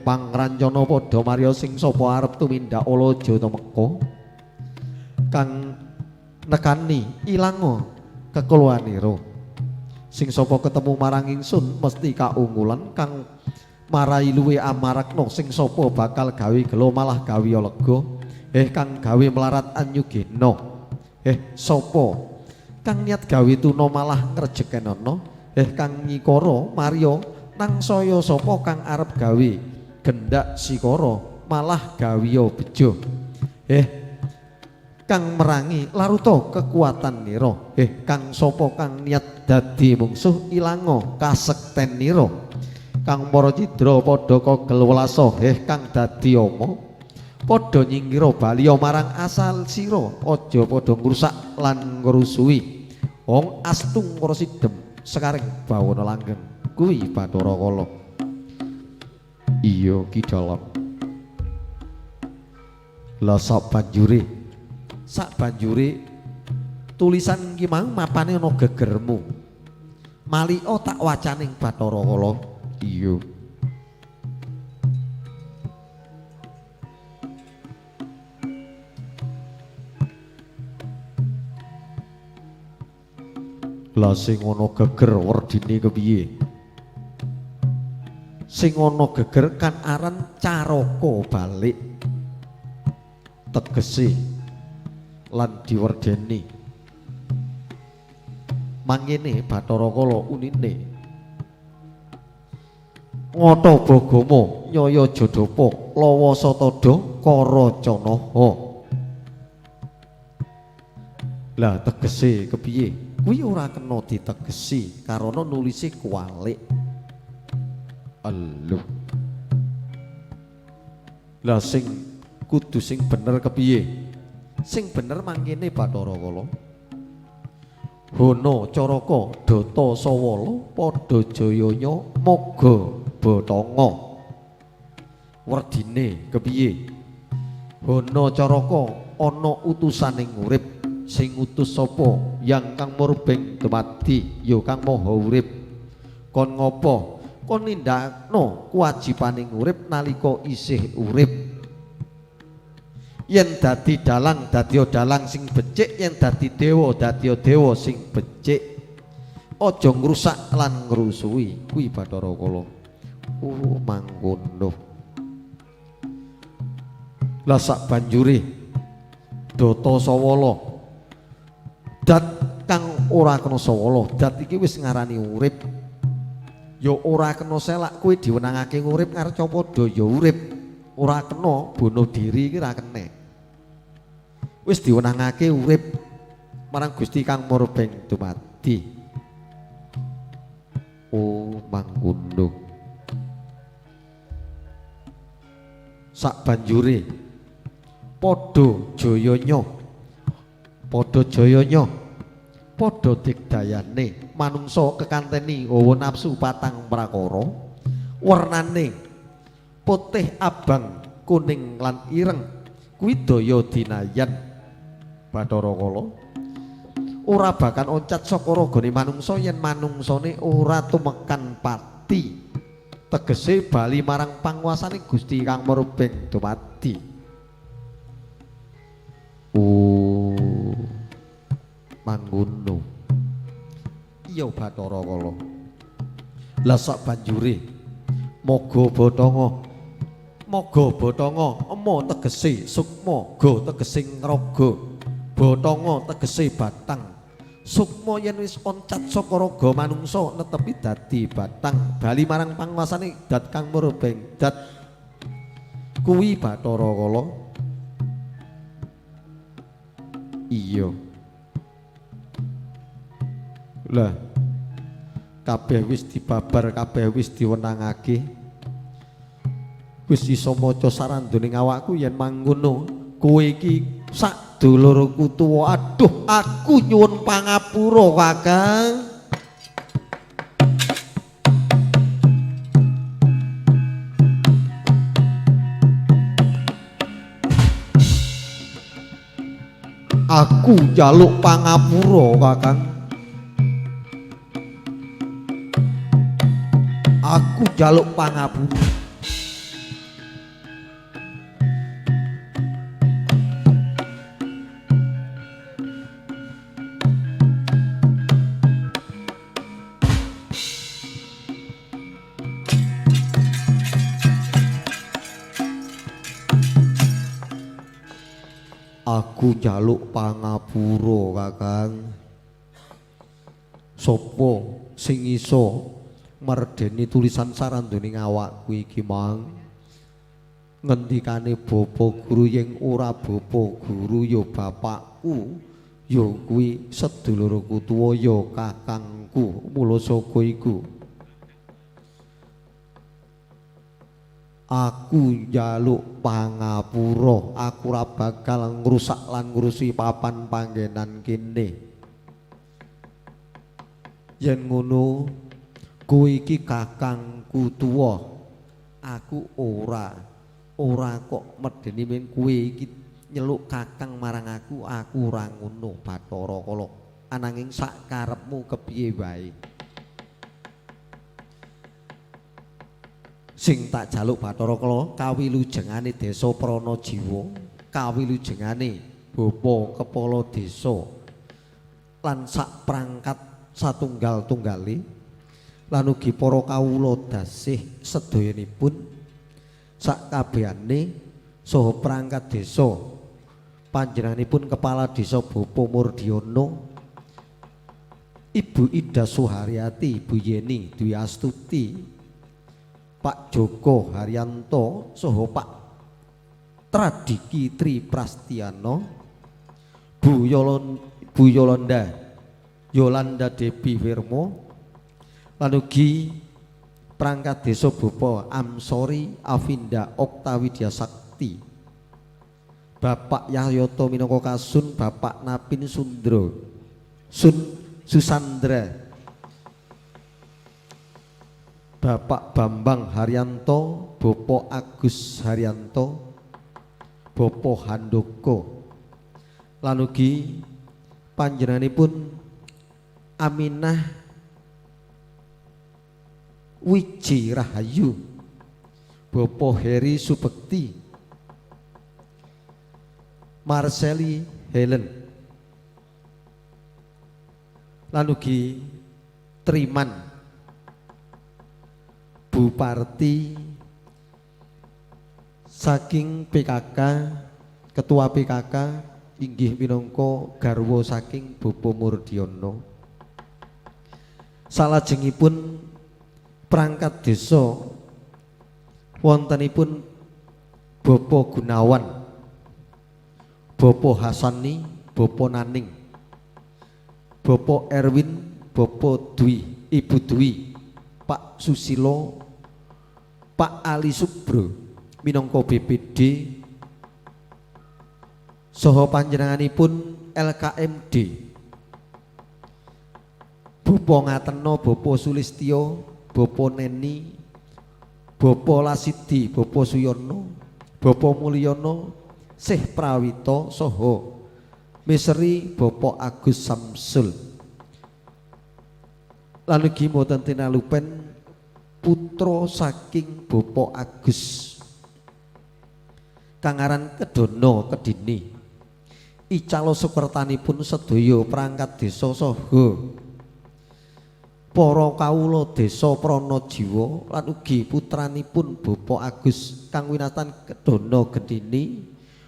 Pangrancana padha marya sing sapa arep tumindak Alaja Temeka kang nekani ilanga kekuluanira. Sing sapa ketemu marang ingsun mesti kaungulan kang marai luwe amarakna. Sing sapa bakal gawe gelo malah gawe lega. Kang gawe melarat anyugena. Sapa kang niat gawe tuna malah ngrejekenana. Kang nyikara marya nang saya sapa kang arep gawe gendak sikara malah gawiya bejo. Kang merangi laruta kekuatan nira. Kang sapa kang niat dadi mungsuh ilanga kasekten nira. Kang para cidra padha kogel welasa. Kang dadi ama padha nyingkira baliya marang asal sira. Aja padha ngrusak lan ngrusuhi. Wong astungkara sidem sekaring bawana langgeng. Kuwi Bathara Kala. Iya Ki Dalang. Lah sak banjure, sak banjure tulisan ki mau mapane ana gegermu. Malika tak wacaning Bathara Kala. Iya. Lah sing ana geger werdine kepiye? Sing ana geger kan aran caraka balik tegese lan diwerdeni. Mangene Bathara Kala unine ngata bagama nyaya jadapa lawa satada karacanaha. Lah tegese kepiye? Kuwi ora kena ditegesi karana nulise kuwalik. Eluh. Lah sing kudu sing bener kepiye? Sing bener mangkene Bathara Kala. Hono caraka data sawala padha jayanya moga bathanga. Werdine kepiye? Hono caraka ana utusaning urip. Sing utus sapa? Yang kang murbeng dumadi ya kang maha urip. Kon ngopo? Kon nindakno kewajibaning urip nalika isih urip. Yen dadi dalang dadi dalang sing becik, yen dadi dewa dadi dewa sing becik. Aja ngrusak lan ngrusuhi. Kuwi Bathara Kala. Oh mangkono. Lah sak banjure data sawala dat kang ora kena sawala, dat iki wis ngarani urip. Ya ora kena selak, kowe diwenangake urip ngarca padha ya urip. Ora kena bunuh diri iki ora kena. Wis diwenangake urip marang Gusti kang murbeng dumadi. Oh mangkono. Sak banjure padha jayanya, padha jayanya, padha digdayane manungsa kekanteni hawa nafsu patang prakara, wernane putih abang kuning lan ireng kuwi daya dinayan. Bathara Kala. Ora bakal oncat saka ragane manungsa yen manungsane ora tumekan pati. Tegese bali marang panguasane Gusti Kang Murbeng dumadi. Oh, mangkono. Iya Bathara Kala. Lah sak banjure moga bathanga, moga bathanga, ema tegese sukma, ga tegese ngraga, bathanga tegese batang. Sukma yen wis oncat saka raga manungsa netepi dadi batang, bali marang panguasane Dat Kang Murbeng Dat. Kuwi Bathara Kala. Iya. Lah kabeh wis dibabar, kabeh wis diwenangake. Wis iso maca sarandune awakku yen mangkono kowe iki sak dulurku tuwa. Aduh, aku nyuwun pangapura, Kakang. Aku njaluk pangapura, Kakang. Aku njaluk pangapura. Aku njaluk pangapura, Kakang. Sopo sing iso merdeni tulisan sarandone awakku iki mang? Ngendikane bapa guru yen ora bapa guru ya bapakku, ya kuwi sedulurku tuwa ya kakangku. Mula saka iku aku njaluk pangapura, aku ora bakal ngrusak lan ngrusi papan panggenan kene. Yen ngono kowe iki kakangku tuwa, aku ora kok medeni men kowe iki nyeluk kakang marang aku, aku ora ngono Bathara Kala. Ananging sak karepmu kepiye wae. Sing tak jaluk Bathara Kala kawilujengane desa Pranajiwa, kawilujengane bapa kepala desa lan sak perangkat satunggal-tunggali lan ugi para kawula dasih sedayanipun sak kabehane saha perangkat desa, panjenenganipun kepala desa Bapak Murdiono, Ibu Ida Suharyati, Ibu Yeni Dwi Astuti, Pak Joko Haryanto saha Pak Tradiki Tri Prastiano, Bu Yolanda Yolanda Debi Firmo, lan ugi perangkat desa Bapak Amsori Avinda Oktawidya Sakti, Bapak Yahyoto minangka Kasun, Bapak Napin Sundro Sun Susandra, Bapak Bambang Haryanto, Bapak Agus Haryanto, Bapak Handoko, lan ugi panjenenganipun Aminah Wiji Rahayu, Bapak Heri Subekti, Marceli Helen, lan ugi Triman Buparti saking PKK, Ketua PKK inggih minangka garwa saking Bapak Murdiono. Salajengipun perangkat desa wontenipun Bapak Gunawan, Bapak Hasani, Bapak Naning, Bapak Erwin, Bapak Dwi, Ibu Dwi, Pak Susilo, Pak Ali Subro minangka BPD saha panjenenganipun LKMD, Bapak Ngateno, Bapak Sulistyo, Bapak Neni, Bapak Lasidi, Bapak Suyono, Bapak Mulyono, Sih Prawito saha Miseri Bapak Agus Samsul. Lan ugi mboten tinalupen putra saking Bapak Agus kang aran Kedono Kedini. Icala sukertanipun sedaya perangkat desa saha para kawula desa Pranajiwa lan ugi putranipun Bapak Agus kang winastan Kedono Gedini,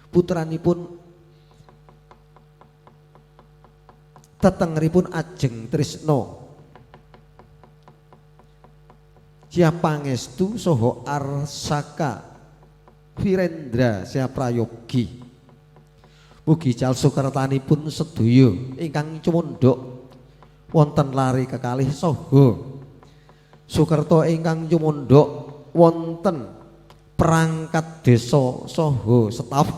putranipun tetengeripun Ajeng Trisno Siapangestu saha Arsaka Virendra Siaprayogi. Mugi cal sukertanipun sedaya ingkang cumundhuk wonten lari kekalih saha sukerta ingkang cumundhuk wonten perangkat desa saha staf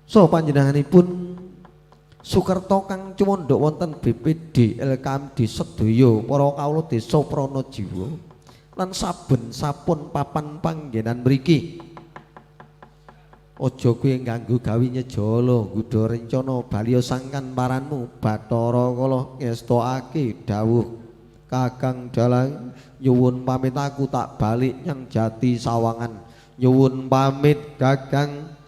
saha panjenenganipun sukerta kang cumundhuk wonten BPD LKMD sedaya para kawula desa Pranajiwa lan saben sapun papan panggenan mriki. Aja kowe ngganggu gawe nyejala ngudha rencana baliya sangkan paranmu Bathara Kala ngestokake dawuh Kakang Dalang nyuwun pamit aku tak balik nyang Jati Sawangan nyuwun pamit Kakang.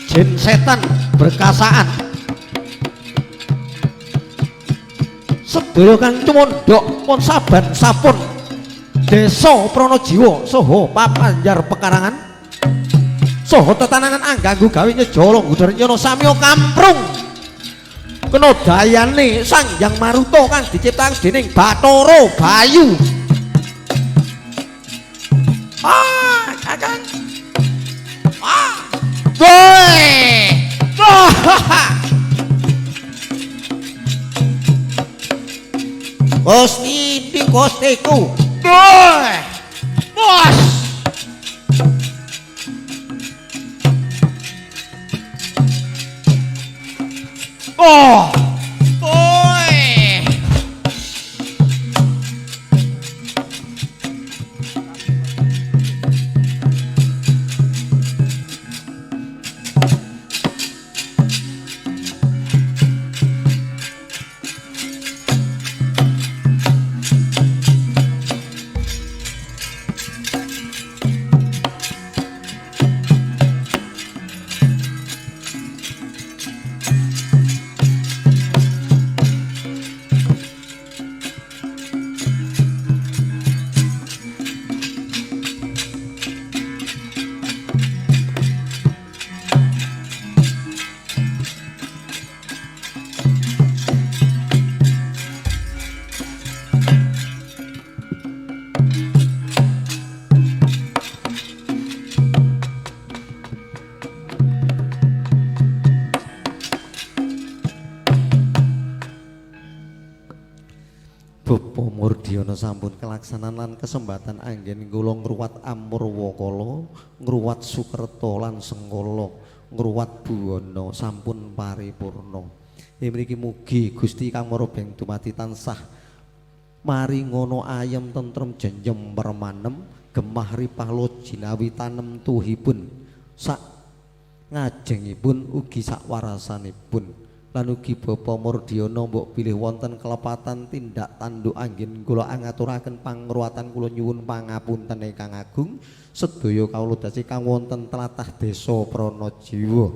Jin setan berkasaan sedaya kang cumundhuk pun saben sapun desa Pranajiwa saha papanjar pekarangan saha tetanangan angganggu gawe nyejala ngudha rencana samya kamprung kena dayane Sang Hyang Maruta kang diciptakan dening Bathara Bayu. Ah, Kakang. Ah. Woi. Gusti di gustiku. Woi. Bos. Oh. Woi. Bapak Murdiono sampun kelaksanan lan kesempatan anggen kula ngruwat Amurwakala, ngruwat Sukerta lan Sengkala, ngruwat Buwana sampun paripurna. Mriki mugi Gusti Kang Mara Beng dumadi tansah mari ngono ayem tentrem jenjem permanem gemah ripah jinawi tanem tuhipun sak ngajengipun ugi sak warasanipun. Lan ugi Bapak Murdiono mbok bilih wonten kelepatan tindak tanduk anggen kula angaturaken pangruwatan kula nyuwun pangapunten ingkang agung sedaya kawula dasi kang wonten tlatah desa Pranajiwa.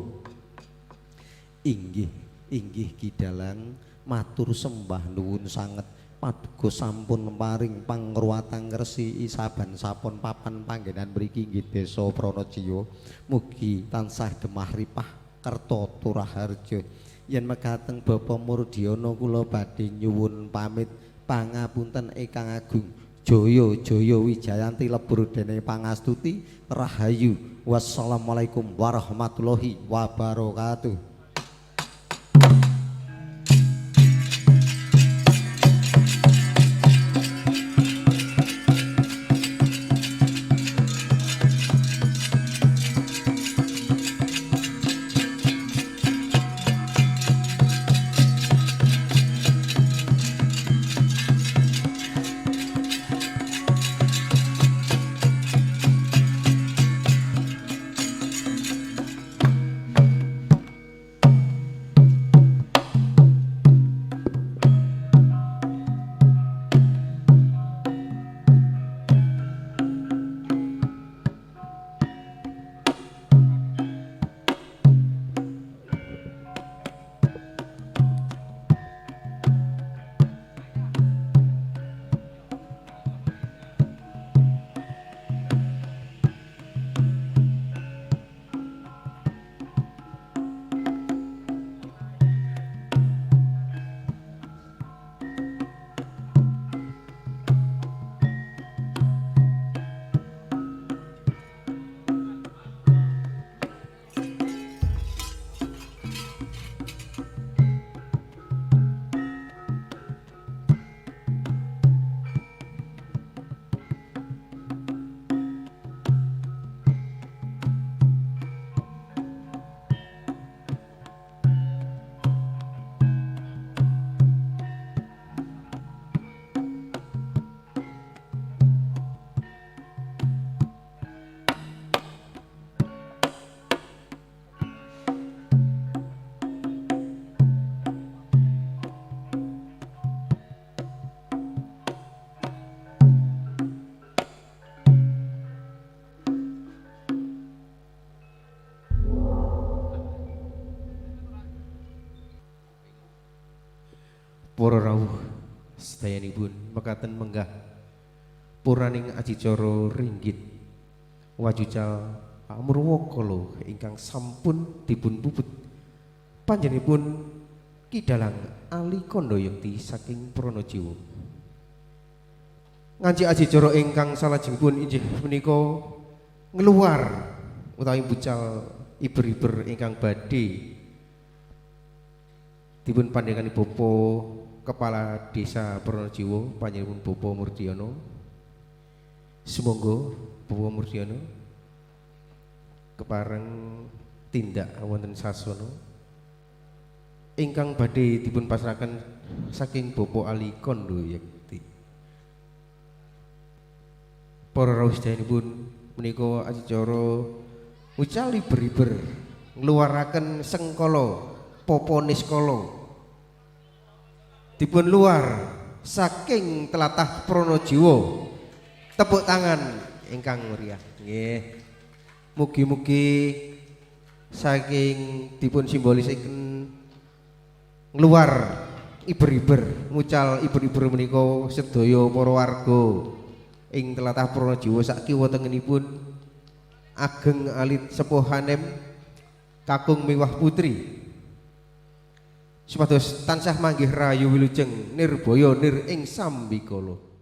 Inggih, inggih Ki Dalang matur sembah nuwun sanget paduka sampun paring pangruwatan ngresiki saben sapun papan panggenan mriki inggih desa Pranajiwa. Mugi tansah gemah ripah Kertoturaharja. Yen mekaten Bapak Murdiono kula badhe nyuwun pamit pangapunten ingkang agung. Jaya jaya wijayanti lebur dene pangastuti rahayu. Wassalamualaikum warahmatullahi wabarakatuh. Para rawuh sedayanipun mekaten menggah puraning adicara ringgit wajucal Amurwakala ingkang sampun dipun puput panjenenganipun Ki Dalang Ali Kandayekti saking Pranajiwa. Nganci adicara ingkang salajengipun inggih menika ngluar utawi bucal iber-iber ingkang badhe dipun pandhekani Bapak Kepala Desa Pranajiwa panjenenganipun Bapak Murdiono. Sumangga Bapak Murdiono kepareng tindak wonten sasana ingkang badhe dipun pasrahaken saking Bapak Ali Kandayekti. Para rawuh sedayanipun menika adicara ucal iber-iber ngluwaraken sengkala popo niskala dipun luar saking telatah Pranajiwa. Tepuk tangan ingkang meriah. Nggih. Mugi-mugi saking dipun simbolisaken ngluar iber-iber ngucal iber-iber menika sedaya para warga ing telatah Pranajiwa sak kiwa tengenipun ageng alit sepuh hanem kakung miwah putri supados tansah manggih rahayu wilujeng nirbaya nir ing sambikala.